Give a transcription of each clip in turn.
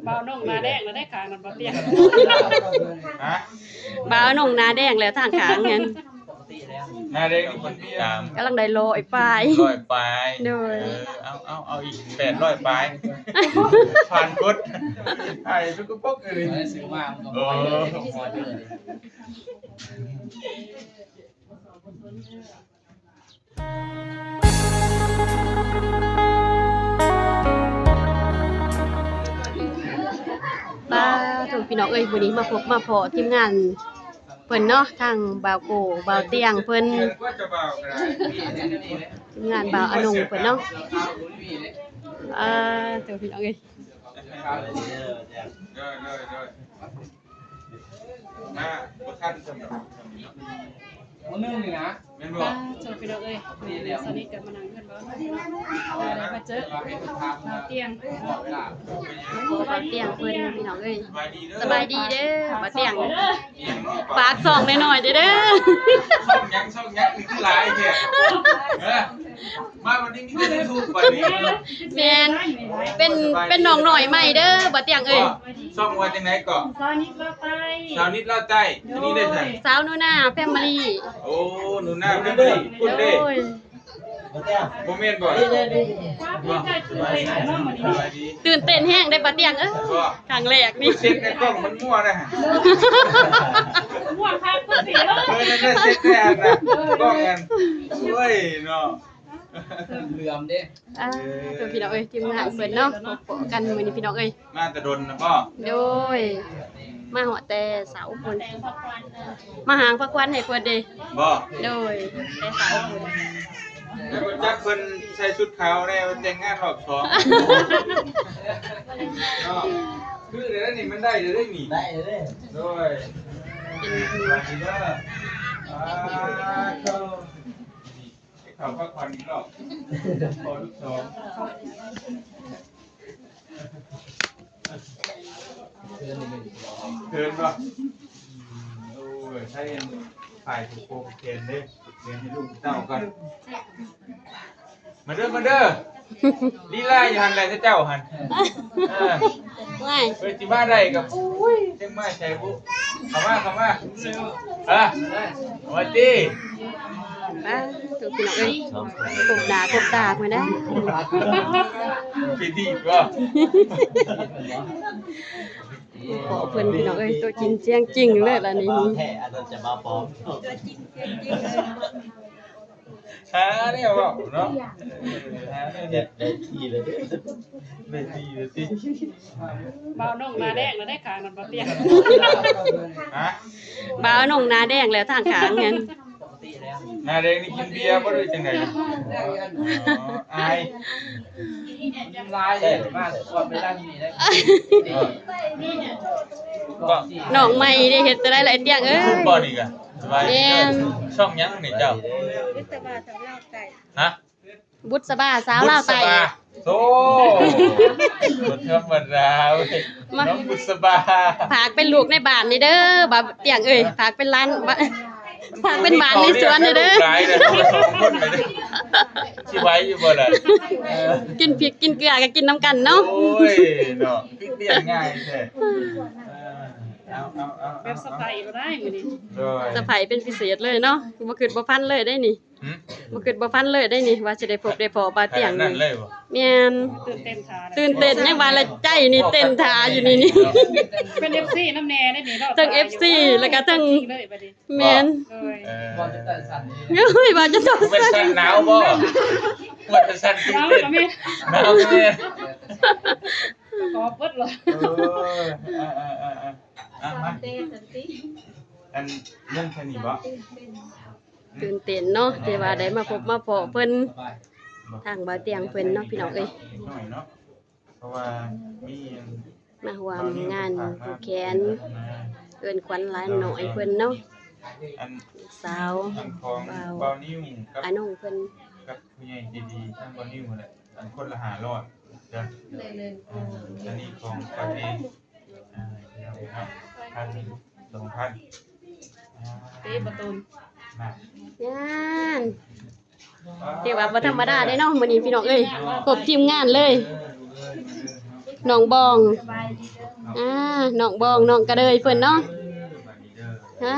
ບ່າວໜຸ່ງໜ້າແດງແລ້ວໄດ໋ ຂ້າງນັ້ນບໍ່ຕຽງ. ຮະ? ບ່າວໜຸ່ງໜ້າແດງແລ້ວ ທາງຂ້າງນັ້ນ ໜ້າແດງນີ້ກິນເບຍ ກຳລັງໄດ້ຮ້ອຍປາຍ ຮ້ອຍປາຍ. ໂດຍ ເອີ ເອົາ ເອົາ ເອົາອີກແປດຮ້ອຍປາຍ ຜ່ານກົດ ໄອ້ສຸກກະປົກເອີຍ ຊື້ມາມັນກໍ ໂອ້ ປາໂທ້ ພີ່ນ້ອງເອີຍ ມື້ນີ້ມາພົບມາພໍ້ທີມງານເພິ່ນເນາະ ທາງບ່າວໂກ້ ບ່າວຕຽງເພິ່ນ ທີມງານບ່າວອານົງເພິ່ນເນາະ. ອາໂທ້ ພີ່ນ້ອງເອີຍ ມາບໍ່ທັນຊ່ຳດອກ ມື້ໜຶ່ງນີ້ນະ ແມ່ນບໍ່? ປາໂທ້ ພີ່ນ້ອງເອີຍ ສະນິດກັນມານັ່ງເຮືອນບ່າວ ໄດ້ມາເຈີບ່າວຕຽງ ບ່າວຕຽງເພິ່ນ ພີ່ນ້ອງເອີຍ ສະບາຍດີເດີ ສະບາຍດີເດີບ່າວຕຽງ ຝາກຊ່ອງໜ້ອຍໆເດີ ເດີ. ຊ່ອງຫຍັງ ຊ່ອງຫຍັງ ນີ້ຄືຫຼາຍແທ້ ເອີ ມາວັນນີ້ມີແຕ່ຢູທູບບັດນີ້ ແມ່ນ ເປັນ ເປັນນ້ອງນ້ອຍໃໝ່ເດີບ່າວຕຽງເອີຍ. ຊ່ອງວ່າຈັ່ງໃດເກາະ? ສາວນິດລາວໃຕ້ ສາວນິດລາວໃຕ້ ອັນນີ້ເດ້ ສາວໜູນາແຟມມີລີ. ໂອ້ ໜູນາແຟມມີລີ ພຸ້ນເດ້ ໂດຍ ບໍ່ແມ່ນບໍ່? ຕື່ນເຕັ້ນແຮງເດ້ບ່າວຕຽງເອີຍ ຄັ້ງແລກນີ້ ເຊັກໃນກ້ອງມັນມົວນະ ມົວຄັກເພິ່ນຊິເອີຍ ເອີ ນັ້ນແຫຼະ ເຊັກແດ່ນະ ກ້ອງນັ້ນ ໂອ້ຍເນາະ. ເຫຼືອມເດ້ ອ່າ ເອີ ພີ່ນ້ອງເອີຍ ທີມງານເພິ່ນເນາະ ພົບພໍ້ກັນມື້ນີ້ ພີ່ນ້ອງເອີຍ ມາແຕ່ດົນນະບໍ່? ໂດຍ ມາຮອດແຕ່ເຊົ້າພຸ້ນ ມາຫາງພາຂວັນໃຫ້ເພິ່ນເດ້ ບໍ່? ໂດຍ ແຕ່ເຊົ້າພຸ້ນ ແລ້ວກໍຈັກເພິ່ນໃສ່ຊຸດຂາວແດ່ ແຕ່ງງານຮອບສອງ ເນາະ ຄືແລ້ວນີ້ ມັນໄດ້ແລ້ວເດ້ນີ້ ໄດ້ເລີຍ ໂດຍ ເປັນ ສະບາຍດີເດີ ອ່າ ເຂົ້າ ໄປເຂົ້າພັກຜ່ອນອີກລອບ ພໍລູກສອງ ເຂີນບໍ່? ໂອ້ຍ ໃຊ້ຝ່າຍຜູກຄົວຜູກແຂນເດ້ ລ້ຽງໃຫ້ລູກເຕົ້າກ່ອນ ມາເດີ ມາເດີ ລີລາຢູ່ຫັ້ນແຫຼະເຈົ້າຫັ້ນ ເອີ ໂອ້ຍ ເພິ່ນຊິມາໄດ້ກໍ ໂອ້ຍ ຈັກມາໃສບຸ ເຂົ້າມາ ເຂົ້າມາ ເອີ ມາຕິ ມາ ທຸກພີ່ນ້ອງເອີຍ ພົບໜ້າພົບຕາເພິ່ນນະ ຊິດີບໍ່? ພໍ້ເພິ່ນພີ່ນ້ອງເອີຍ ຕົວຈິງສຽງຈິງເລີຍລະນີ້ ແທ້ ອັນນັ້ນຈະມາປອມ ຕົວຈິງສຽງຈິງເລີຍ ຫາແນວເວົ້າເນາະ ຫາແນວເຮັດ ໄດ້ທີ່ເລີຍເດ້ ໄດ້ທີ່ເລີຍຕິ ບ່າວໜຸ່ງໜ້າແດງແລ້ວໄດ໋ ຂ້າງນັ້ນບໍ່ຕຽງ ຮະ? ບ່າວໜຸ່ງໜ້າແດງແລ້ວ ທາງຂ້າງນັ້ນ ໜ້າແດງນີ້ກິນເບຍບໍ່ ຫຼືຈັ່ງໃດ? ອໍ ອາຍ ຫຼາຍເດ້ ມາກ່ອນໄປຫຼັງນີ້ເດ້ ນ້ອງໃໝ່ເດ້ ເຮັດຈັ່ງໃດລະໄອ້ຕຽງເອີຍ? ບໍ່ນີ້ກະ ສະບາຍດີ ແມ່ນ ຊ່ອງຫຍັງນີ້ເຈົ້າ? ບຸດສະບາສາວລາວໃຕ້ ຮະ? ບຸດສະບາສາວລາວໃຕ້ ບຸດສະບາ ໂທ້ ບໍ່ທຳມະດາເວີຍ ມາ ນ້ອງບຸດສະບາ ຝາກເປັນລູກໃນບ້ານນີ້ເດີ ບ່າວຕຽງເອີຍ ຝາກເປັນຫຼານ ຝາກເປັນບ້ານໃນສວນນີ້ເດີ ຫຼາຍເດີ ສອງຄົນເລີຍເດີ ຊິໄຫວຢູ່ບໍ່ລະ? ເອີ ກິນພິກກິນເກືອກໍກິນນຳກັນເນາະ ໂອ້ຍເນາະ ຄືລ້ຽງງ່າຍແທ້ ເອີ ເອົາ ເອົາ ເອົາ ແບບສະໄພບໍ່ໄດ້ມື້ນີ້ ໂດຍ ສະໄພເປັນພິເສດເລີຍເນາະ ບໍ່ຄິດບໍ່ຝັນເລີຍເດ້ນີ້. ຫຶ? ບໍ່ຄິດບໍ່ຝັນເລີຍໄດ໋ນີ້ ວ່າຊິໄດ້ພົບໄດ້ພໍ້ບ່າວຕຽງ ແມ່ນ ຕື່ນເຕັ້ນຖ້າ ຕື່ນເຕັ້ນ ຍັງວ່າລະ ໃຈນີ້ເຕັ້ນຖ້າຢູ່ນີ້ນີ້ ເປັນເອັຟຊີນຳແດ່ໄດ໋ນີ້ ເຖິງເອັຟຊີ ແລ້ວກໍເຖິງ ແມ່ນ ໂດຍ ເອີ ເຮີ້ຍ ວ່າຈະຕົກ ເປັນສັນໜາວບໍ່? ວ່າຈະສັ່ນຕື່ນເຕັ້ນ ໜາວກໍແມ່ນ ໜາວກໍແມ່ນ ປະກອບເບິດເລີຍ ເອີ ເອີ ເອີ ເອີ ເອົາມາ ອັນ ເລື່ອງແຄ່ນີ້ບໍ່? ຕື່ນເຕັ້ນເນາະ ທີ່ວ່າໄດ້ມາພົບມາພໍ້ເພິ່ນ ທາງບ່າວຕຽງເພິ່ນເນາະ ພີ່ນ້ອງເອີຍ ເພາະວ່າມີ ມາຮ່ວມງານຜູກແຂນ ເອີ້ນຂວັນຫຼານນ້ອຍເພິ່ນເນາະ ອັນ ສາວ ອັນຂອງບ່າວ ບ່າວນິວກັບ ອານົງເພິ່ນ ກັບຜູ້ໃຫຍ່ໃຈດີທາງບ່າວນິວຫັ້ນແຫຼະ ອັນຄົນລະຫ້າຮ້ອຍເດີ ໄດ້ເລີຍ ອັນນີ້ຂອງປະເທດ ອ່າ ເນາະ ພັນ ສອງພັນ ເຕະປະຕູ ນັ້ນ ງານ ຖືວ່າບໍ່ທຳມະດາເດ້ເນາະ ມື້ນີ້ພີ່ນ້ອງເອີຍ ຄົບທີມງານເລີຍ ນ້ອງບອງ ອ່າ ນ້ອງບອງ ນ້ອງກະເດີຍເພິ່ນເນາະ ອ່າ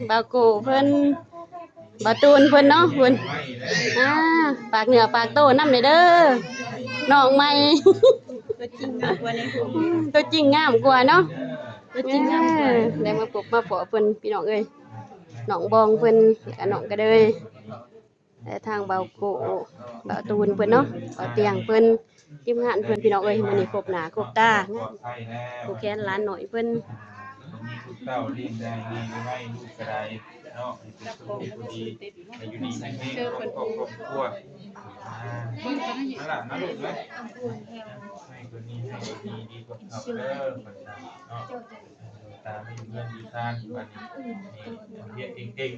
ບ່າວໂກເພິ່ນ ບ່າວຕູນເພິ່ນເນາະ ເພິ່ນ ອ່າ ຝາກເນື້ອຝາກໂຕນຳແດ່ເດີ ນ້ອງໃໝ່ ຕົວຈິງງາມກວ່າໃນຮູບ ຕົວຈິງງາມກວ່າເນາະ ຕົວຈິງງາມກວ່າ ເອີ ໄດ້ມາພົບມາພໍ້ເພິ່ນ ພີ່ນ້ອງເອີຍ ນ້ອງບອງເພິ່ນ ແລະກະນ້ອງກະເດີຍ ແລະທາງບ່າວໂກ ບ່າວຕູນເພິ່ນເນາະ ບ່າວຕຽງເພິ່ນ ທີມງານເພິ່ນ ພີ່ນ້ອງເອີຍ ມື້ນີ້ພົບໜ້າພົບຕາ ຜູ້ແຄນຫຼານນ້ອຍເພິ່ນ ອ່າ ມີລູກເຕົ້າລ້ຽງໄດ້ງ່າຍໄວ ລູກກະໄດ້ເນາະ ໃຫ້ເປັນຄົນດີ ໃຫ້ຢູ່ດີມີແຮງ ຄອບຄົວ ອ່າ ມາລະ ມາລູກເອີຍ ໃຫ້ຄົນນີ້ໃຫ້ຄົນນີ້ດີກວ່າເກົ່າເດີ ເນາະ ຕາມາຢູ່ເຮືອນຢູ່ຊານ ບັດນີ້ໃຫ້ຮຽນເກັ່ງ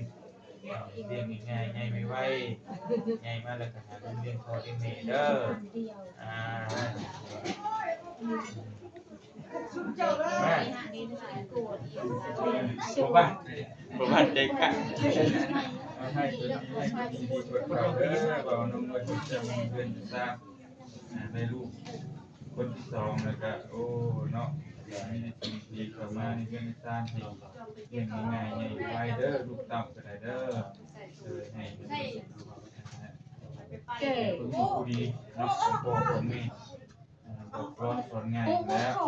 ໆ ລ້ຽງງ່າຍໆ ໃຫຍ່ໄວໆ ໃຫຍ່ມາແລ້ວກໍຫາເງິນລ້ຽງພໍ່ລ້ຽງແມ່ເດີ ອ່າ ມາ ບໍ່ບາດ ບໍ່ບາດໃຈກະ ໃຫ້ເພິ່ນ ໃຫ້ເພິ່ນດີກວ່າເກົ່າເດີ ເວົ້ານຳເພິ່ນ ເພິ່ນຈະເປັນຕາ ອ່າ ໄດ້ລູກຄົນທີສອງ ແລ້ວກະ ໂອ້ ເນາະ ມີແຕ່ສິ່ງດີເຂົ້າມາໃນເຮືອນໃນຊານ ໃຫ້ລ້ຽງງ່າຍໆ ໃຫຍ່ໄວເດີ ລູກເຕົ້າກໍໄດ້ເດີ ເອີ ໃຫ້ເປັນຄົນດີເນາະ ຂອງພໍ່ຂອງແມ່ ອ່າ ບອກສອນ ສອນງ່າຍແລ້ວ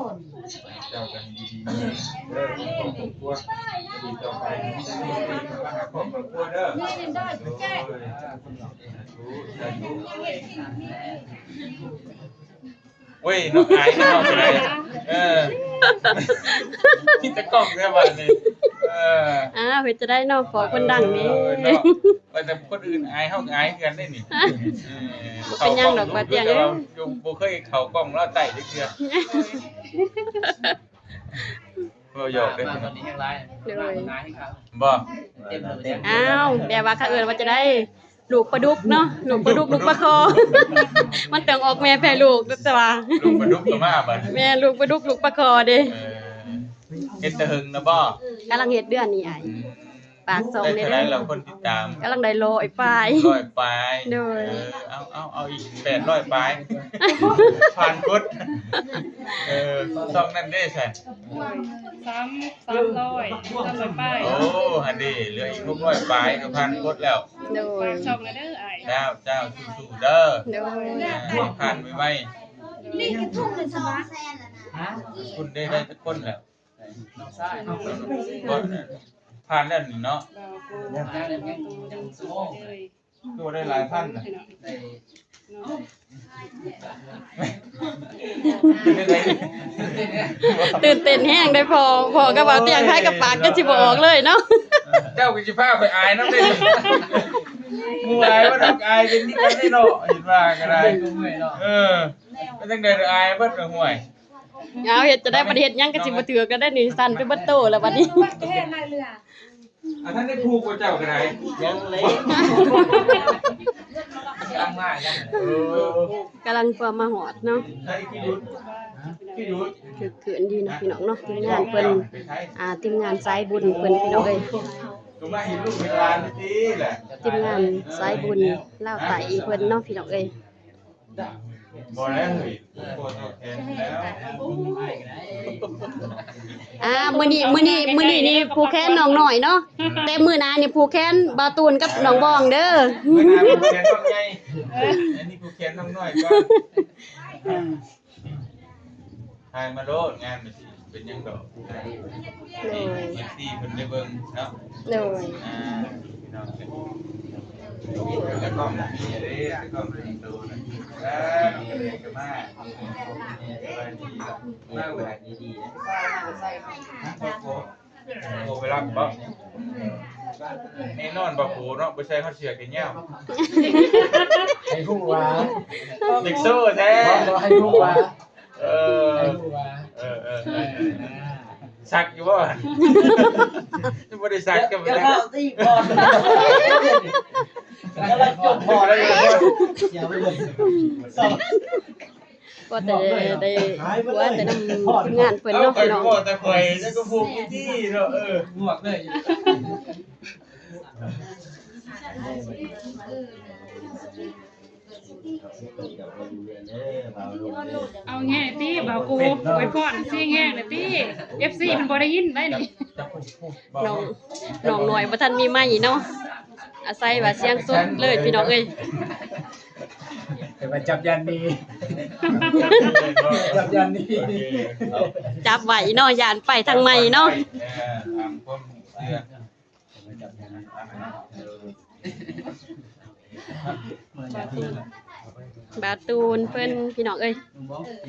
ເຈົ້າກໍໃຫ້ຢູ່ດີມີແຮງເດີ ຄອບຄົວ ດີຕໍ່ໄປ ໃຫ້ມີແຮງດີມາຫາຄອບມາຄົວເດີ ໂດຍ ສາທຸ ສາທຸ ໂອ້ຍ ນ້ອງອາຍເນາະ ເອີ ມີແຕ່ກ້ອງແທ້ບາດນີ້ ເອີ ອ້າວ ເຮັດຈັ່ງໃດເນາະ ພໍຄົນດັງນີ້ ເອີ ເນາະ ວ່າແຕ່ຄົນອື່ນອາຍ ເຮົາກໍອາຍຄືກັນເດ້ນີ້ ເອີ ບໍ່ເປັນຫຍັງດອກ ບ່າວຕຽງເອີຍ ບໍ່ເຄີຍເຂົ້າກ້ອງລາວໃຕ້ຈັກເທື່ອ ເວົ້າຫຍອກເດ້ ຕອນນີ້ແຮງຫຼາຍ ໂດຍ ບໍ່ ເຕັມເລີຍ ອ້າວ ແບບວ່າເຂົາເອີ້ນວ່າຈັ່ງໃດ ລູກປາດຸກເນາະ ລູກປາດຸກ ລູກປາຄໍ ມັນຕ້ອງອອກແມ່ແຜ່ລູກ ແຕ່ວ່າ ລູກປາດຸກກໍມາບັດ ແມ່ນ ລູກປາດຸກ ລູກປາຄໍເດ້ ເອີ ເຮັດແຕ່ເຫິງນະບໍ່ ກຳລັງເຮັດເດືອນນີ້ອ້າຍ ອືມ ຝາກຊ່ອງແດ່ເດີ ໄດ້ເທົ່າໃດແລ້ວຄົນຕິດຕາມ ກຳລັງໄດ້ຮ້ອຍປາຍ ຮ້ອຍປາຍ ໂດຍ ເອີ ເອົາ ເອົາ ເອົາອີກແປດຮ້ອຍປາຍ ຜ່ານກົດ ເອີ ຊ່ອງນັ້ນເດ້ຊັ້ນ ສາມ ສາມຮ້ອຍ ສາມຮ້ອຍປາຍ ໂອ້ ຫັ້ນເດ້ ເຫຼືອອີກຫົກຮ້ອຍປາຍກໍຜ່ານກົດແລ້ວ ໂດຍ ຝາກຊ່ອງແດ່ເດີອ້າຍ ເຈົ້າ ເຈົ້າ ສູ້ໆເດີ ໂດຍ ອ່າ ໃຫ້ຜ່ານໄວໆ ນີ້ກະທຸ່ງໜຶ່ງສະບາຍ ພຸ້ນໄດ້ ໄດ້ຈັກຄົນແລ້ວ ນ້ອງຊາຍ ບໍ່ ຜ່ານແລ້ວນີ້ເນາະ ຍັງ ຍັງ ຍັງ ຍັງ ຍັງ ຄືວ່າໄດ້ຫຼາຍພັນນະ ໄດ້ ຕື່ນເຕັ້ນແຮງໄດ໋ພໍ່ ພໍ່ກັບບ່າວຕຽງ ໄທກັບປາກ ຈົນຊິບໍ່ອອກເລີຍເນາະ ເຈົ້າກໍຊິພາຂ້ອຍອາຍນຳເດ້ ໝູ່ອາຍວ່າເຮົາກໍອາຍເປັນຄືກັນເດ້ເນາະ ເຫັນວ່າກໍໄດ້ ເອີ ເປັນຈັ່ງໃດລະ ອາຍເບິດລະ ຫ້ວຍ ເອົາ ເຮັດຈັ່ງໃດ ບັດເຮັດຫຍັງກໍຊິບໍ່ຖືກແລ້ວເດ້ນີ້ ສັ່ນໄປເບິດໂຕແລ້ວບັດນີ້ ອັນນັ້ນໄດ້ຜູກບໍ່ເຈົ້າກໍໄດ້ ຍັງເລີຍ ກຳລັງມາ ເອີ ກຳລັງພວມມາຮອດເນາະ ໃສ່ຂີ້ດຸດ ຂີ້ດຸດ ຄຶກຄື້ນດີເນາະພີ່ນ້ອງເນາະ ທີມງານເພິ່ນ ອ່າ ທີມງານສາຍບຸນເພິ່ນ ພີ່ນ້ອງເອີຍ ກໍມາເຫັນລູກເຫັນຫຼານນີ້ຕິແຫຼະ ທີມງານສາຍບຸນລາວໃຕ້ເພິ່ນເນາະ ພີ່ນ້ອງເອີຍ ບໍ່ແລ້ວເຮີ້ຍ ບໍ່ເທົ່າແຂນແລ້ວ ອ່າ ມື້ນີ້ ມື້ນີ້ ມື້ນີ້ນີ້ຜູກແຂນນ້ອງນ້ອຍເນາະ ແຕ່ມື້ໜ້ານີ້ຜູກແຂນບ່າວຕູນກັບນ້ອງບອງເດີ ມື້ໜ້າຜູກແຂນນ້ອງໃຫຍ່ ອັນນີ້ຜູກແຂນນ້ອງນ້ອຍກ່ອນ ຖ່າຍມາໂລດ ງານມັນຊິເປັນຫຍັງດອກ ໂດຍ ເອັຟຊີເພິ່ນໄດ້ເບິ່ງເນາະ ໂດຍ ອ່າ ພີ່ນ້ອງເອີຍ ແລ້ວກໍມີເດ້ ແລ້ວກໍມີໂຕນະ ເອີ ນ້ອງເອກກໍມາ ສະບາຍດີ ມາເບິ່ງດີໆ ໂອ້ ໄປຮັບບໍ່ ແນ່ນອນບໍ່ ໂຫເນາະ ບໍ່ໃສ່ຮອດເສື້ອແຂນຍາວ ໃຫ້ຮູ້ວ່າ ເດັກໂຊແທ້ ບໍ່ ບໍ່ ໃຫ້ຮູ້ວ່າ ເອີ ໃຫ້ຮູ້ວ່າ ເອີ ເອີ ເອີ ສັກຢູ່ບໍ່ ບໍ່ໄດ້ສັກກໍບໍ່ໄດ້ ຢ່າເວົ້າຕິ ກ່ອນ ກຳລັງຈົບພໍແລ້ວ ເສຍໄປເລີຍ ກໍແຕ່ໄດ້ ໄດ້ຜົວແຕ່ນຳທີມງານເພິ່ນເນາະ ເອົາ ຂ້ອຍກໍບອກແຕ່ຂ້ອຍ ແລ້ວກໍບວກອີກທີເນາະ ເອີ ບວກເລີຍ. ເອົາແຮງຕິ ບ່າວໂກ ອວຍພອນຊິແຮງແດ່ຕິ ເອັຟຊີ ເພິ່ນບໍ່ໄດ້ຍິນໄດ໋ນີ້. ນ້ອງ ນ້ອງນ້ອຍບໍ່ທັນມີໄມເນາະ ອາໄສວ່າສຽງສົດເລີຍພີ່ນ້ອງເອີຍ. ແຕ່ວ່າຈັບຢ້ານໜີ ຈັບຢ້ານໜີ ຈັບໄວ້ເນາະ ຢ້ານໄປທາງໃໝ່ເນາະ. ເອີ ຕາມຄວາມເຊື່ອ ບາຕູນເພິ່ນພີ່ນ້ອງເອີຍ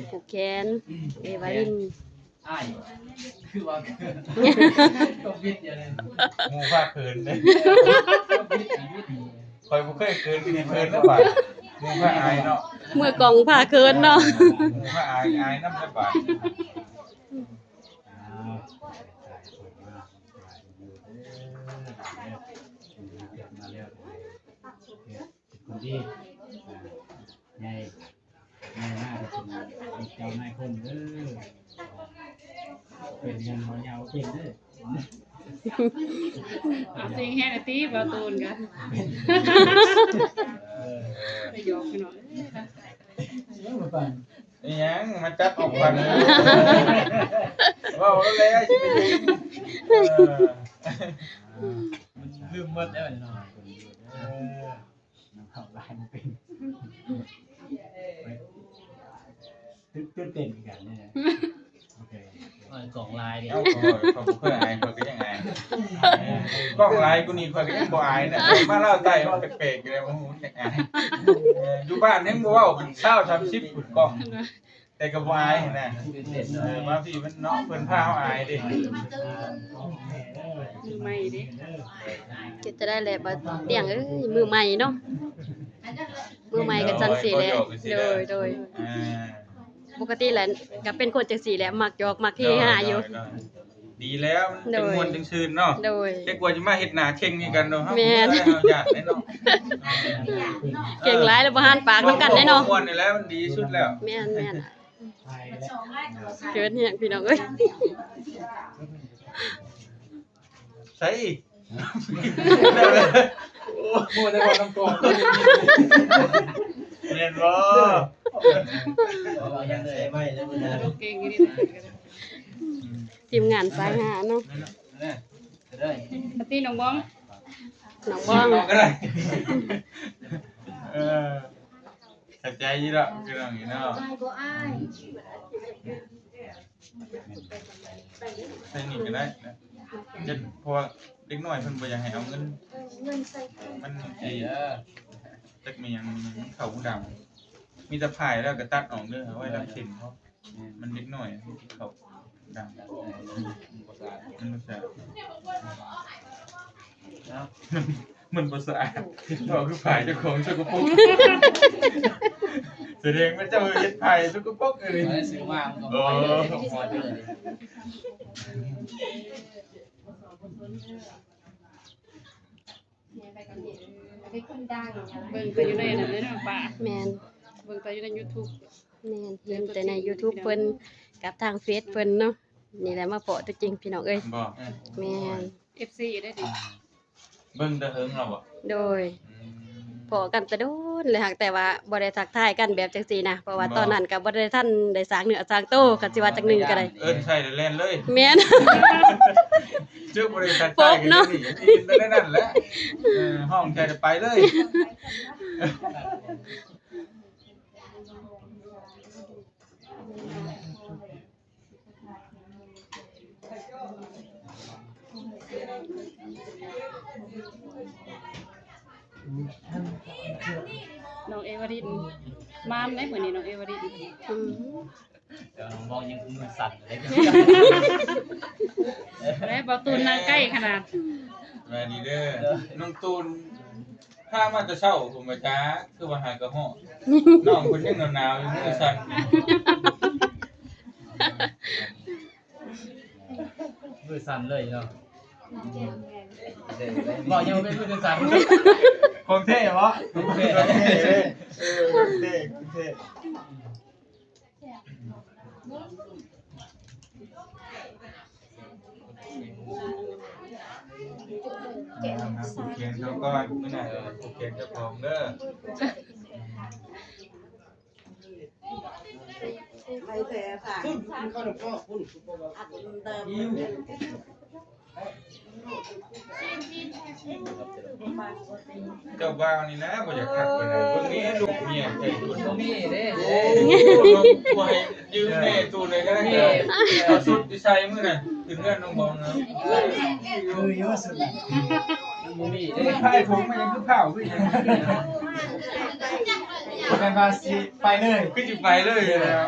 ຜູກແຂນ ເອວາລິນ. ອ້າຍ ຄືວ່າເຂີນ ກໍບິດຢູ່ເລີຍ ໝູ່ພາເຂີນເດ້ ກໍບິດ ກໍບິດ ຂ້ອຍບໍ່ເຄີຍເຂີນ ຊິເຂີນແລ້ວບາດ ໝູ່ພາອາຍເນາະ ເມື່ອກ້ອງພາເຂີນເນາະ ໝູ່ພາອາຍ ອາຍນຳແລ້ວບາດ. ເປັນຄົນດີ ອ່າ ໃຫຍ່ ໃຫຍ່ມາກເປັນເຈົ້ານາຍຄົນເດີ ເປັນເງິນຫົວຍາວເປັນເດີ. ເອົາເສັງແຮງອະຕິ ບ່າວຕູນກະ ເອີ ໄປຫຍອກພີ່ນ້ອງ. ເອີ ບໍ່ປານ ອີຫຍັງມາຈັບອອກວັນ ເວົ້າແລ້ວແຫຼະ ຊິໄປເບິ່ງ ເອີ ມັນລືມໝົດແລ້ວເນາະ ເອີ ນຳເຂົ້າຫຼາຍບໍ່ເປັນ ຕື່ນ ຕື່ນເຕັ້ນຄືກັນນີ້ແຫຼະ ໂອເຄ ເອີ ກ້ອງຫຼາຍເດ້ ເອົາ ຂ້ອຍ ຂ້ອຍບໍ່ເຄີຍອາຍ ຂ້ອຍກໍຍັງອາຍ ກ້ອງຫຼາຍກວ່ານີ້ຂ້ອຍກໍຍັງບໍ່ອາຍນະ ມາລາວໃຕ້ມັນແປກໆຢູ່ແລ້ວ ບໍ່ຮູ້ຈັກອາຍ ເອີ ຢູ່ບ້ານຍັງບໍ່ເວົ້າ ເປັນຊາວສາມສິບພຸ້ນກ້ອງ ແຕ່ກໍບໍ່ອາຍຫັ້ນນະ ເອີ ມາພີ້ມັນເນາະ ເພິ່ນພາເຮົາອາຍເດ້ ມືໃໝ່ເດ້ ເຮັດຈັ່ງໃດແຫຼະ ບ່າວຕຽງເອີຍ ມືໃໝ່ເນາະ ມືໃໝ່ກໍຈັ່ງຊີ້ແຫຼະ ໂດຍ ໂດຍ ອ່າ ປົກກະຕິແຫຼະ ກໍເປັນຄົນຈັ່ງຊີ້ແຫຼະ ມັກຫຍອກມັກເຮຮາຢູ່ ໂດຍ ໂດຍ ໂດຍ ດີແລ້ວ ມັນ ໂດຍ ຈັ່ງມ່ວນຈັ່ງຊື່ນເນາະ ໂດຍ ແຕ່ກວ່າຊິມາເຮັດໜ້າເຄັ່ງໃສ່ກັນເນາະ ເຮົາ ແມ່ນ ເຮົາຢ້ານເດ້ເນາະ ເກັ່ງຫຼາຍແລ້ວບໍ່ຫານປາກນຳກັນເດ້ເນາະ ມ່ວນນີ້ແຫຼະມັນດີທີ່ສຸດແລ້ວ ແມ່ນໆ ເຂີນແຮງພີ່ນ້ອງເອີຍ ໃສ ໂອ້ ບໍ່ໄດ້ເວົ້ານຳກ້ອງ ແມ່ນບໍ່? ເວົ້າຫຍັງໃສ່ໄມ້ແລ້ວມື້ໜ້າ ເກັ່ງອີ່ຫຼີ ທີມງານສາຍຮາເນາະ ແມ່ນແຫຼະ ເດີ ປາຕີ້ນ້ອງບອງ ນ້ອງບອງ ນ້ອງບອງກໍໄດ້ ເອີ ເຂົ້າໃຈຢູ່ດອກ ພີ່ນ້ອງນີ້ເນາະ ໃສ່ນີ້ກໍໄດ້ນະ ເຈັດ ເພາະວ່າເດັກນ້ອຍເພິ່ນບໍ່ຢາກໃຫ້ເອົາເງິນ ມັນໄອ້ ຈັກແມ່ນຫຍັງ ມັນເຂົ້າຫູດຳ ມີແຕ່ພາຍແລ້ວກໍຕັດອອກເດີ ເອົາໄວ້ລັກເສັ້ນເພາະ ມັນເດັກນ້ອຍ ມັນເຂົ້າຫູດຳ ມັນບໍ່ສະອາດ ມັນບໍ່ສະອາດ ເວົ້າຄືພາຍເຈົ້າຂອງສະກະປົກ ສະແດງວ່າເຈົ້າເຮັດພາຍສະກະປົກເລີຍ ຊື້ມາມັນກໍບໍ່ໄດ້ ເບິ່ງແຕ່ຢູ່ໃນນັ້ນເດ້ເນາະປ້າ ແມ່ນ ເບິ່ງແຕ່ຢູ່ໃນຢູທູບ ແມ່ນ ເຫັນແຕ່ໃນຢູທູບເພິ່ນກັບທາງເຟສເພິ່ນເນາະ ນີ້ແຫຼະມາພໍ້ຕົວຈິງພີ່ນ້ອງເອີຍ ບໍ່ ແມ່ນ ເອັຟຊີ ໄດ້ຕິ ເບິ່ງແຕ່ເຫິງແລ້ວບໍ່ ໂດຍ ອືມ ພໍ້ກັນແຕ່ດົນແລ້ວ ຫາກແຕ່ວ່າບໍ່ໄດ້ທັກທາຍກັນແບບຈັ່ງຊີ້ນະ ເພາະວ່າ ບໍ່ ຕອນນັ້ນກໍບໍ່ໄດ້ທັນໄດ້ສ້າງເນື້ອສ້າງໂຕ ຄັນຊິວ່າຈັກໜຶ່ງກໍໄດ້ ເອີ້ນໃສ່ແລ້ວແລ່ນເລີຍ ແມ່ນ ເຈົ້າບໍ່ໄດ້ທັກທາຍກັນເນາະ ເປັນໄປໄດ້ນັ້ນແຫຼະ ເອີ ຮ້ອງໃສ່ແລ້ວໄປເລີຍ ນ້ອງເອວາລິນ ມານເດ້ມື້ນີ້ນ້ອງເອວາລິນ ອືມ ແຕ່ວ່ານ້ອງບອງຍັງມືສັ່ນເລີຍ ແລ້ວບໍ່ຕູນນັ່ງໃກ້ຂະໜາດ ສະບາຍດີເດີ ນ້ອງຕູນ ພາມາແຕ່ເຊົ້າພຸ້ນວ່າຈ້າ ຄືວ່າຫາກະຮອດ ນ້ອງເພິ່ນຍັງໜາວໆຢູ່ ມືສັ່ນ ມືສັ່ນເລີຍເນາະ ເວົ້າຍັງເປັນມືສັ່ນ ຂອງແທ້ບໍ່? ຂອງແທ້ ເອີ ຂອງແທ້ ຂອງແທ້. ອ່າ ຜູກແຂນເຂົາກ່ອນ ມື້ໜ້າຈະມາຜູກແຂນເຈົ້າຂອງເດີ. ເຈົ້າບ່າວນີ້ນະ ບໍ່ຢາກຄັກປານໃດ. ເບິ່ງນີ້ລູກເມຍໃຈບຸນ ບໍ່ມີເດ້. ໂອ້ ນ້ອງບໍ່ໃຫ້ຢືມແດ່ ຕູ້ໃດກໍໄດ້. ເອົາຊຸດທີ່ໃສ່ມື້ນັ້ນຂຶ້ນເຮືອນນ້ອງບອງນະ. ເອີ ຢູ່ສຸດນະ ບໍ່ມີເດ້. ພາຍຜົມມັນຍັງຄືເຜົາຄືຫຍັງ ແມ່ນວ່າຊິໄປເລີຍ ຄືຊິໄປເລີຍແລ້ວ.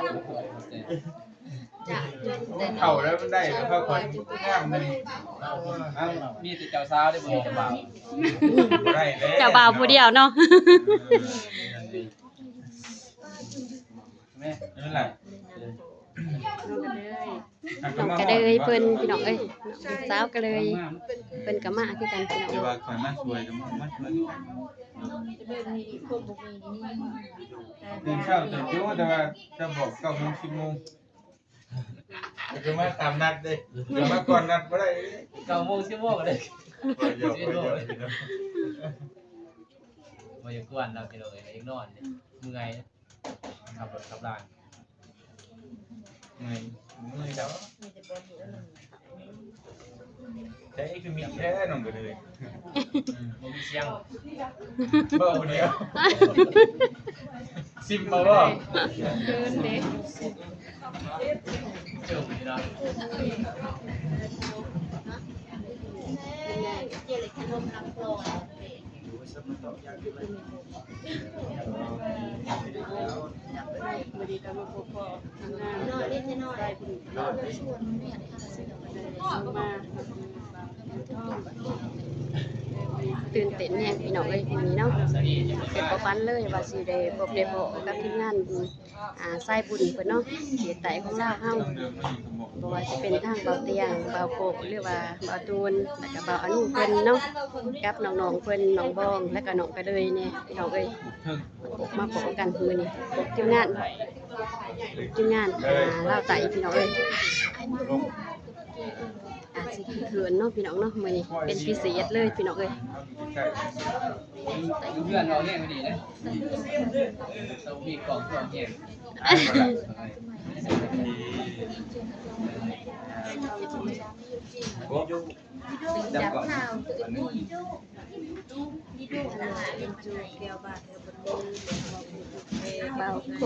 ເຖົ້າແລ້ວມັນໄດ້ແລ້ວ ພາຂວັນງາມເລີຍ. ເອົ້າ ມີແຕ່ເຈົ້າສາວເດ້ ບໍ່ມີເຈົ້າບ່າວ. ບໍ່ໄດ້ແລ້ວ ເຈົ້າບ່າວຜູ້ດຽວເນາະ. ແມ່ນແຫຼະ ນ້ອງກະເລີຍເພິ່ນ ພີ່ນ້ອງເອີຍ ນ້ອງສາວກະເລີຍ ເພິ່ນກະມາຄືກັນ ພີ່ນ້ອງ. ແຕ່ວ່າຂ້ອຍມາຊ່ວຍ ກະມາຊ່ວຍ. ຕື່ນເຊົ້າຕື່ນຢູ່ ແຕ່ວ່າຈະບອກເກົ້າໂມງ ສິບໂມງ. ຄືມາຕາມນັດເດ້ ມາກ່ອນນັດບໍ່ໄດ້. ເກົ້າໂມງ ສິບໂມງເດ້. ບໍ່ຢອກ ບໍ່ຢອກ ບໍ່ຢາກກວນເນາະ ພີ່ນ້ອງເອີຍ. ຢາກນອນເດ້ ເມື່ອຍ ຂັບລົດຂັບລາ. ເມື່ອຍ ເມື່ອຍແລ້ວ. ໃສຄືມິດແທ້ນ້ອງກະເລີຍ. ບໍ່ມີສຽງ ເວົ້າຜູ້ດຽວ. ຊິມມາບໍ່? ເກີນເດ້. ຕື່ນເຕັ້ນແຮງພີ່ນ້ອງເອີຍ ມື້ນີ້ເນາະ ເປັນບໍ່ຝັນເລີຍວ່າຊິໄດ້ພົບໄດ້ພໍ້ກັບທີມງານ ອ່າ ສາຍບຸນເພິ່ນເນາະ ເຂດໃຕ້ຂອງລາວເຮົາ. ບໍ່ວ່າຈະເປັນທາງບ່າວຕຽງ ບ່າວໂກະ ຫຼືວ່າບ່າວຕູນ ແລ້ວກະບ່າວອານຸເພິ່ນເນາະ ກັບນ້ອງໆເພິ່ນ ນ້ອງບອງ ແລ້ວກະນ້ອງກະເລີຍແດ່ ພີ່ນ້ອງເອີຍ. ມາພໍ້ກັນມື້ນີ້ ທີມງານ ທີມງານ ອ່າ ລາວໃຕ້ ພີ່ນ້ອງເອີຍ. ອາດຊິເຂີນເນາະ ພີ່ນ້ອງເນາະ ມື້ນີ້ເປັນພິເສດເລີຍ ພີ່ນ້ອງເອີຍ. ເພື່ອນເຮົາແຮງກວ່ານີ້ນະ ຕ້ອງມີກອງເພື່ອນແຮງ. ບ່າວໂກ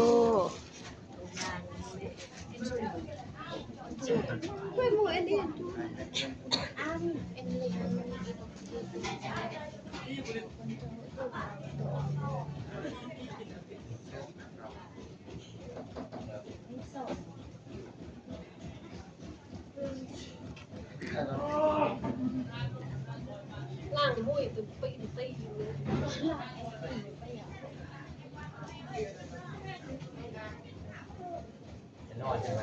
ນອນໄປເດີ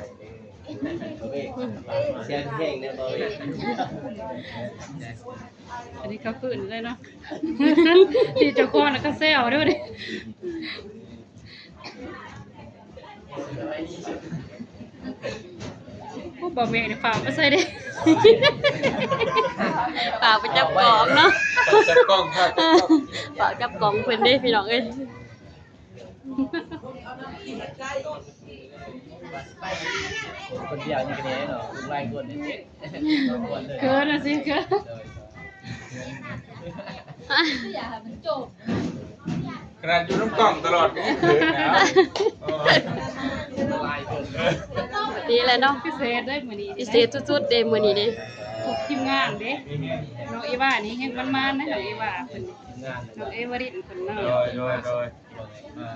ເສຍງເພງເດີ ອັນນີ້ກະຟື້ນເລີຍເນາະ ທີ່ເຈົ້າຂອງນະກະແຊວເດີ. ໂອ້ ບ່າວເມກນີ້ຝາກມາໃສ່ເດ້ ຝາກໄປຈັບກອງເນາະ ຝາກຈັບກອງ ຝາກຈັບກອງເພິ່ນເດ້ ພີ່ນ້ອງເອີຍ. ຄົນດຽວນີ້ກະແນ່ເນາະ ຫຼາຍຄົນນີ້ ເຂີນນະຊິ ເຂີນ. ໂດຍ ຂະໜາດຢູ່ນຳກ້ອງຕະຫຼອດກະຍັງເຂີນນະ. ໂອ້ຍ ຫຼາຍຄົນ ດີແລ້ວເນາະ ພິເສດເດ້ມື້ນີ້ ພິເສດສຸດໆເດ້ມື້ນີ້ເດ້ ທຸກທີມງານເດ້. ນ້ອງເອວານີ້ແຮງໝານໆນະ ນ້ອງເອວາເພິ່ນ ທີມງານ ນ້ອງເອວາລິນເພິ່ນເນາະ. ໂດຍ ໂດຍ ໂດຍ ມາ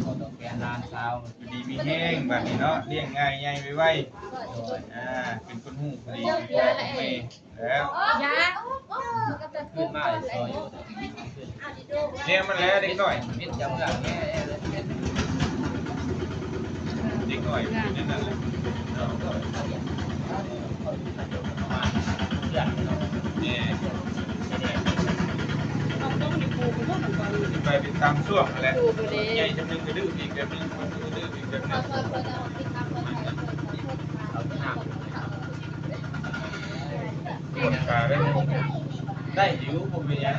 ຂໍຕອບແທນຫຼານສາວ ຢູ່ດີມີແຮງບາດນີ້ເນາະ ລ້ຽງງ່າຍໃຫຍ່ໄວໆ. ໂດຍ ອ່າ ເປັນຄົນຮູ້ຜູ້ດີ ພໍ່ແມ່ແລ້ວ ຄືນມາຊອຍຢູ່ ແນວມັນແຫຼະເດັກນ້ອຍ ເປັນເຈົ້າເມືອງແນ່ ເດັກນ້ອຍເປັນແນວນັ້ນແຫຼະເນາະ. ເພື່ອນເນາະ ແມ່ ຊິໄປເປັນຕາມຊ່ວງຫັ້ນແຫຼະ ໃຫຍ່ຈຳໜຶ່ງກະດື້ອີກແບບໜຶ່ງ ມັນກະດື້ອີກແບບໜຶ່ງ. ໄດ້ຢູ່ ບໍ່ເປັນຫຍັງ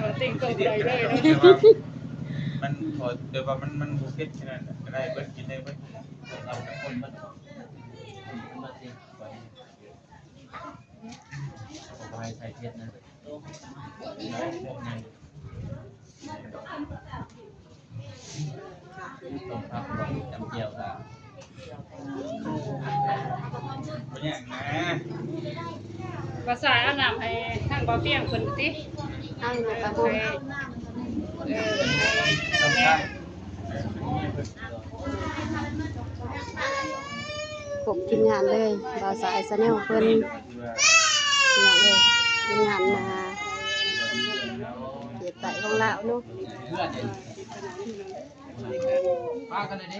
ມັນພໍ ແຕ່ວ່າມັນ ມັນບໍ່ເຜັດຂະໜາດນັ້ນ ກະໄດ້ເບິດ ກິນໄດ້ເບິດ. ບໍ່ໃຫ້ໃສ່ເຜັດນະ ຕ້ມຜັກ ລອງຈຳແຈ່ວກະ ບໍ່ຍາກນະ. ວ່າສາຍເອົານ້ຳໃຫ້ທາງເບົາຕຽງເພິ່ນຕິ ທາງເຂົາບໍ່ ເອີ ພວກທີມງານເລີຍ ບ່າວສາຍຊາແນລເພິ່ນ ພີ່ນ້ອງເອີຍ ທີມງານມາເຂດໃຕ້ຂອງລາວເນາະ. ມາກັນເລີຍເດ້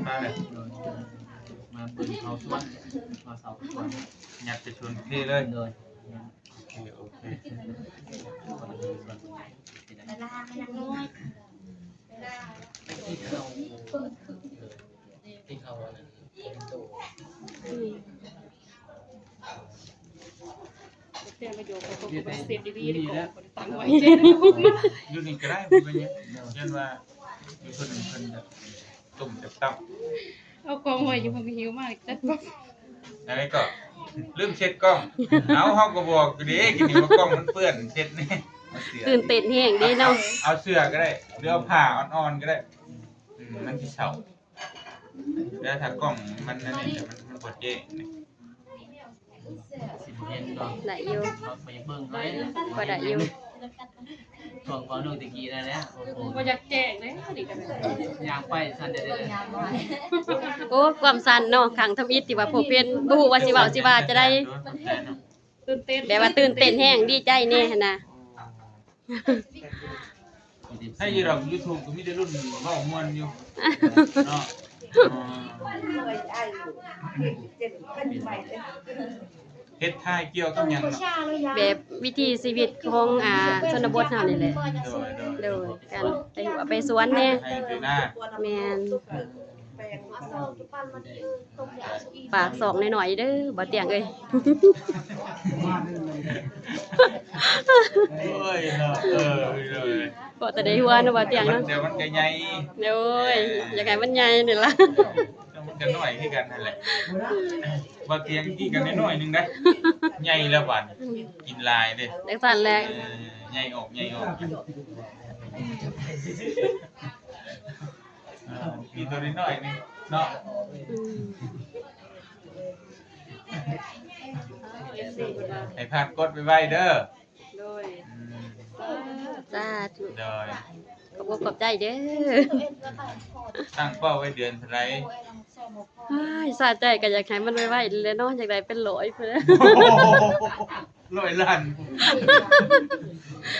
ມາເລີຍ ມາເບິ່ງເຂົາສວນ ມາເຊົາສວນ ຍັດໄປສວນເພເລີຍ ໂດຍ ໂອເຄ ໂອເຄ ເວລາມັນຍັງນ້ອຍ ເວລາ ທີ່ເຂົາ ທີ່ເຂົາອັນນັ້ນ ອືມ ແຕ່ປະໂຫຍກເຂົາກໍບໍ່ໄດ້ເຊັດດີໆ ເດ້ ເຂົາບໍ່ໄດ້ຕັ້ງໄວ້ ຢູ່ນີ້ກໍໄດ້ ບໍ່ເປັນຫຍັງ ຢ້ານວ່າຢູ່ເພິ່ນ ເພິ່ນຈະຕົ້ມຈັບຕັບ ເອົາກ້ອງໄວ້ຢູ່ ເພິ່ນກໍຫິວມາຈັດປັບ ອັນນີ້ກໍລືມເຊັດກ້ອງ ເອົາ ເຮົາກໍບອກຢູ່ເດ້ ກິນນີ້ວ່າກ້ອງມັນເປື້ອນ ເຊັດແນ່ ຕື່ນເຕັ້ນແຮງເດ້ເນາະ ເອົາເສື້ອກໍໄດ້ ຫຼືເອົາຜ້າອ່ອນໆກໍໄດ້ ອືມ ມັນຊິເຊົາ. ແລ້ວຖ້າກ້ອງມັນອັນນີ້ ມັນ ມັນບໍ່ແຈ້ງນີ້ ຊິບໍ່ເຫັນເນາະ ໄດ້ຢູ່ ເຮົາໄປເບິ່ງໄດ້ ພໍໄດ້ຢູ່ ຊ່ວງເວົ້າເລື່ອງແຕ່ກີ້ນັ້ນແຫຼະ ໂອ້ໂຫ ບໍ່ຢາກແຈ້ງເດ້ ນີ້ກໍ ຍ່າງໄປສັ່ນເດ້ ໂອ້ ຄວາມສັ່ນເນາະ ຄັ້ງທຳອິດທີ່ວ່າພົບເຫັນ ບໍ່ຮູ້ວ່າຊິເວົ້າຊິວ່າຈະໄດ້ ຕື່ນເຕັ້ນ ແບບວ່າຕື່ນເຕັ້ນແຮງ ດີໃຈແນ່ຫັ້ນນະ. ໃຫ້ຢູ່ດອກ ຢູທູບກໍມີແຕ່ລຸ້ນເວົ້າມ່ວນຢູ່ເນາະ ເຮັດຖ່າຍກ່ຽວກັບຫຍັງເນາະ ແບບວິຖີຊີວິດຂອງ ອ່າ ຊົນນະບົດເຮົານີ້ແຫຼະ ໂດຍ ໂດຍ ໂດຍ ການໄປຫົວໄປສວນແນ່ ໄຮ່ໄປນາ ແມ່ນ. ຝາກຊ່ອງໜ້ອຍໆເດີ ບ່າວຕຽງເອີຍ ໂອ້ຍເນາະ ເອີ ເອີ ເພາະແຕ່ໃນຫົວເນາະ ບ່າວຕຽງເນາະ ແຕ່ມັນກໍໃຫຍ່ ໂອ້ຍ ເອີ ຢາກໃຫ້ມັນໃຫຍ່ນີ້ລະ ແຕ່ມັນກໍນ້ອຍຄືກັນຫັ້ນແຫຼະ ບ່າວຕຽງກິນກັນໜ້ອຍໆໜຶ່ງໄດ໋ ໃຫຍ່ແລ້ວບາດນີ້ ກິນຫຼາຍເດ້ ຈັ່ງຊັ້ນແຫຼະ ເອີ ໃຫຍ່ອອກ ໃຫຍ່ອອກ ເອີ ມີຕົວນ້ອຍໆນີ້ເນາະ ອືມ ໃຫ້ຜ່ານກົດໄວໆເດີ ໂດຍ ອືມ ສາທຸ ໂດຍ ຂອບອົກຂອບໃຈເດີ ຕັ້ງເປົ້າໄວ້ເດືອນເທົ່າໃດ ອ້າຍ ສາໃຈກໍຢາກໃຫ້ມັນໄວໆແຫຼະເນາະ ຢາກໄດ້ເປັນຮ້ອຍພຸ້ນແຫຼະ. ຮ້ອຍລ້ານ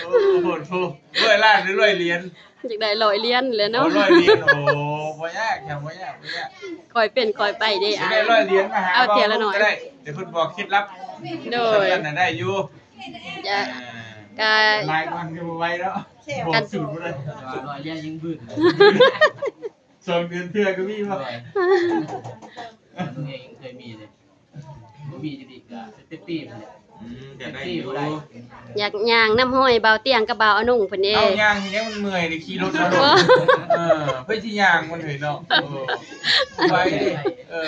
ໂອ້ໂຫ ໂທ ຮ້ອຍລ້ານຫຼືຮ້ອຍຫຼຽນ ຢາກໄດ້ຮ້ອຍຫຼຽນແຫຼະເນາະ ໂອ້ ຮ້ອຍຫຼຽນ ໂອ້ ບໍ່ຍາກ ບໍ່ຍາກ ບໍ່ຍາກ ຄ່ອຍເປັນຄ່ອຍໄປເດ້ ຢາກໄດ້ຮ້ອຍຫຼຽນມາຫາ ເອົາເທື່ອລະໜ້ອຍ ເວົ້ານຳກໍໄດ້ ດຽວເພິ່ນບອກເຄັດລັບ ໂດຍ ສ່ຳນັ້ນນະໄດ້ຢູ່ ຈະ ອ່າ ກະ ຫຼາຍກວ່ານີ້ບໍ່ໄຫວແລ້ວ ບອກສູດບໍ່ໄດ້ ຮ້ອຍຫຼຽນຍັງບືດ ສອງເດືອນເທື່ອກໍມີບໍ່ ໂດຍ ເຮົາເອງຍັງເຄີຍມີເດ້ ບໍ່ມີຈະດີກະເຕັມທີ່ພຸ້ນແຫຼະ ອືມ ກໍໄດ້ຢູ່ ຢາກຍ່າງນຳຮອຍບ່າວຕຽງກັບບ່າວອານຸງເພິ່ນເດ້ ເອົາຍ່າງແນວມັນເມື່ອຍເດ້ ຂີ່ລົດເອົາໂລດ ເອີ ໄປຊິຍ່າງມັນເຮີ້ຍເນາະ ເອີ ໄປເດ້ ເອີ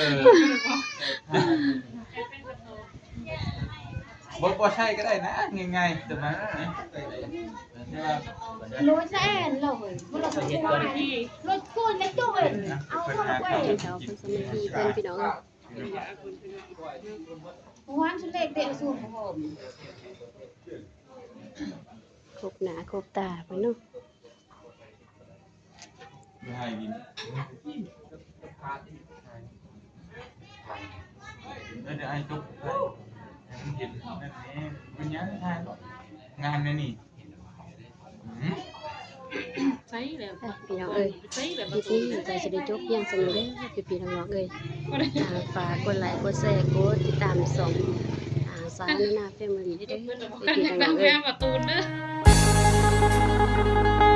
ບໍ່ ບໍ່ໃຊ້ກໍໄດ້ນະ ງ່າຍໆ ແຕ່ວ່າ ລົດແລ່ນເລີຍ ລົດໂກນ ລົດໂກນໃນຕູ້ເອີຍ ເອົາລົດໄປ ເຂົາເພິ່ນສາມັກຄີເພິ່ນ ພີ່ນ້ອງເອີຍ ຄອບໜ້າຄອບຕາເພິ່ນເນາະ ບໍ່ໃຫ້ກິນ ແລ້ວດຽວອ້າຍຈົກ ໃຫ້ມັນເຫັນນັ້ນແດ່ ເປັນຫຍັງຖ່າຍເນາະ ງາມແນວນີ້. ໃສ່ແລ້ວ ອ່ະ ພີ່ນ້ອງເອີຍ ຄລິບນີ້ກໍຊິໄດ້ຈົບພຽງສ່ຳນີ້ເດີ ພີ່ໆນ້ອງໆເອີຍ ອ່າ ຝາກກົດໄລ ກົດແຊ ກົດຕິດຕາມຊ່ອງ ອ່າ ສາວນານາແຟມິລີເດີ ພີ່ໆນ້ອງໆເອີຍ.